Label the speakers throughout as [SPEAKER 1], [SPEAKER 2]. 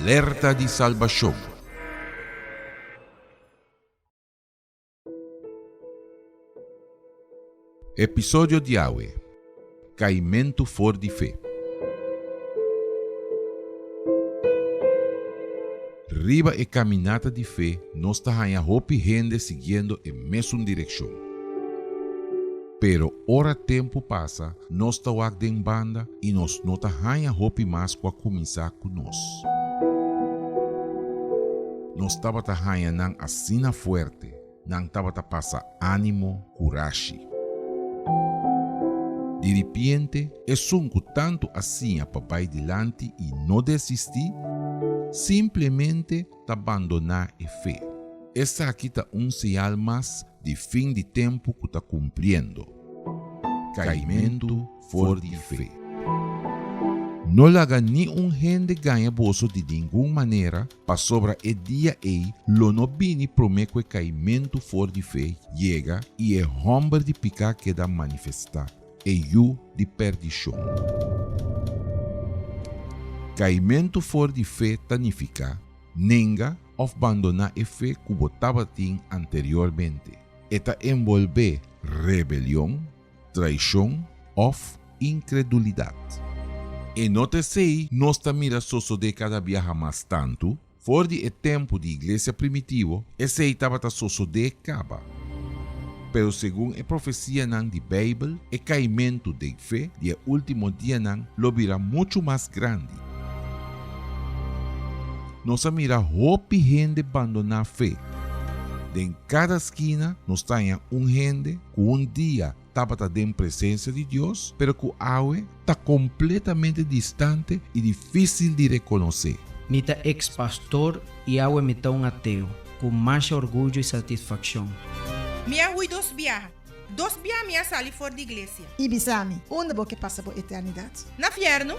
[SPEAKER 1] Alerta di Salbashon. Episodio di awe, Kaimentu for di fe. Riba e kaminata di fe nos ta haña hopi hende siguiendo e mesun direkshon. Pero ora tempu pasa nos ta wak den banda i nos no ta haña hopi mas ku a kuminsá ku nos. Nos tabata haña nan asina fuerte, nan tabata pasa ánimo, kurashi. Diripiente, esun ku tantu a siña pa bai dilanti i no desistí, simplemente ta bandoná e fe. Esaki ta un señal mas di fin di tempu ku ta kumpliendo. Kaimentu for di fe. No laga ni un hende gaña boso di ningun manera, pasobra e dia ei lo no bini promé ku e kaimentu for di fe yega i e hòmber di piká keda manifestá, e yu di perdishon. Kaimentu for di fe ta nifiká nenga òf bandoná e fe ku bo tabatin anteriormente. E ta enbolbé rebelion, traishon òf inkredulidat. E no ta esei nos ta mira sosodé kada biaha mas tantu? For di e tempu di iglesia primitivo, esei tabata sosodé kaba. Pero segun e profesianan di Beibel, e kaimentu den fe di e último dianan lo bira muchu mas grandi. Nos a mira hopi hende bandoná fe. Den kada skina nos ta haña un hende ku un dia tabata den presensia di Dios, pero ku awe ta kompletamente distante i difísil di rekonosé.
[SPEAKER 2] Mi ta eks pastor i awe mi ta un ateo, ku masha orguyo i satisfakshon.
[SPEAKER 3] Mi a hui dos biaha. Dos biaha mi a sali for di iglesia.
[SPEAKER 4] I bisa mi, unda bo ke pasa bo eternidat?
[SPEAKER 3] Na fièrnu.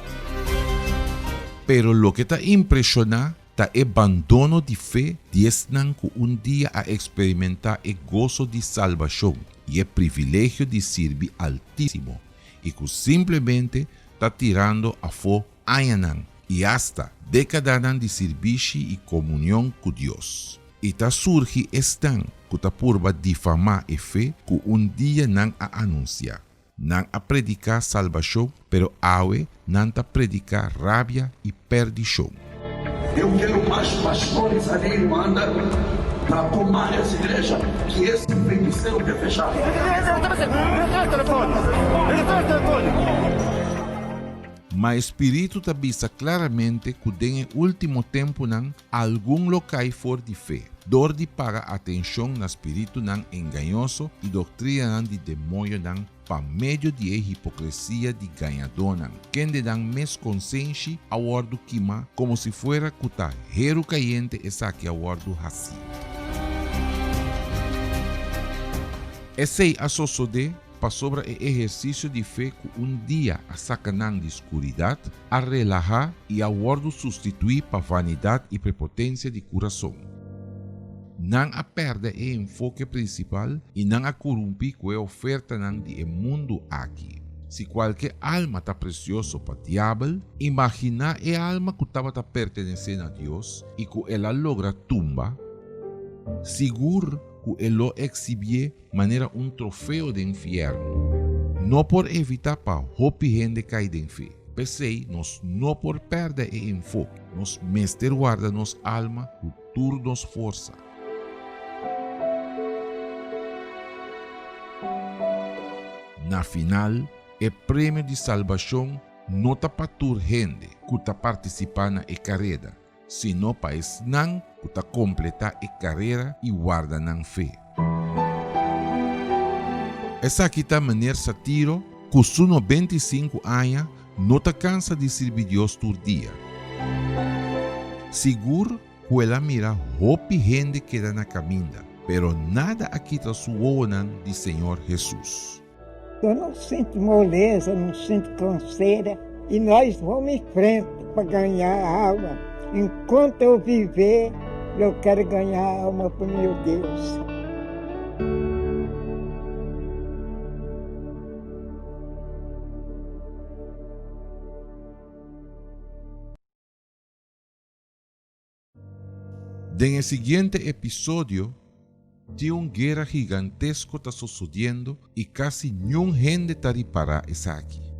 [SPEAKER 1] Pero loke ta impreshoná ta e bandono di fe di esnan ku un dia a eksperimentá e goso di salbashon i e privilegio di sirbi Altísimo i ku simplemente ta tirando afó añanan i asta dékadanan di sirbishi i komunion ku Dios. I ta surgi esnan ku ta purba difamá e fe ku un dia nan a anunsiá. Nan a prediká salbashon, pero awe nan ta prediká rabia i perdishon.
[SPEAKER 5] Eu quero mais pastores ali em Luanda para tomar essa igreja que esse feiticeiro quer fechar.
[SPEAKER 1] Ma e Spiritu ta bisa klaramente ku den e último tempunan algun lo kai for di fe, dor di paga atenshon na spiritunan engañoso i doktrinanan di demoñonan pa medio di e hipokresia di gañadónan, kendenan mes konsenshi a wòrdu kima komo si fuera ku ta heru kayente esaki a wòrdu hasí. Esei a sosodé pasobra e ehersisio di fe ku un dia a saka nan di skuridat a relahá i a wòrdu sustituí pa vanidat i prepotensia di kurason. Nan a pèrdè e enfoke prinsipal i nan a korumpí ku e ofertanan di e mundu aki. Si kualke alma ta presioso pa Diabel, imaginá e alma ku tabata pertenesé na Dios i ku el a logra tumba, sigur ku e lo eksibié manera un trofeo den fièrnu. No por evitá pa hopi hende kai den fe. P'esei nos no por pèrdè e enfoke. Nos mester warda nos alma ku tur nos forsa. Na final, e premio di salbashon no ta pa tur hende ku ta partisipá na e kareda, sino pa esnan ku ta kompletá e karera i warda nan fe. Esaki ta Meneer Satiro ku su 95 aña no ta kansa di sirbi Dios tur dia. Sigur ku el a mira hopi hende keda na kaminda, pero nada a kita su wowonan di Señor Hesus.
[SPEAKER 6] Eu não sinto moleza, não sinto canseira e nós vamos em frente para ganhar a alma. Enquanto eu viver, eu quero ganhar a alma para meu Deus.
[SPEAKER 1] Den e siguiente episodio, tin un guera gigantesko ta sosodiendo i kasi niun hende ta ripará esaki.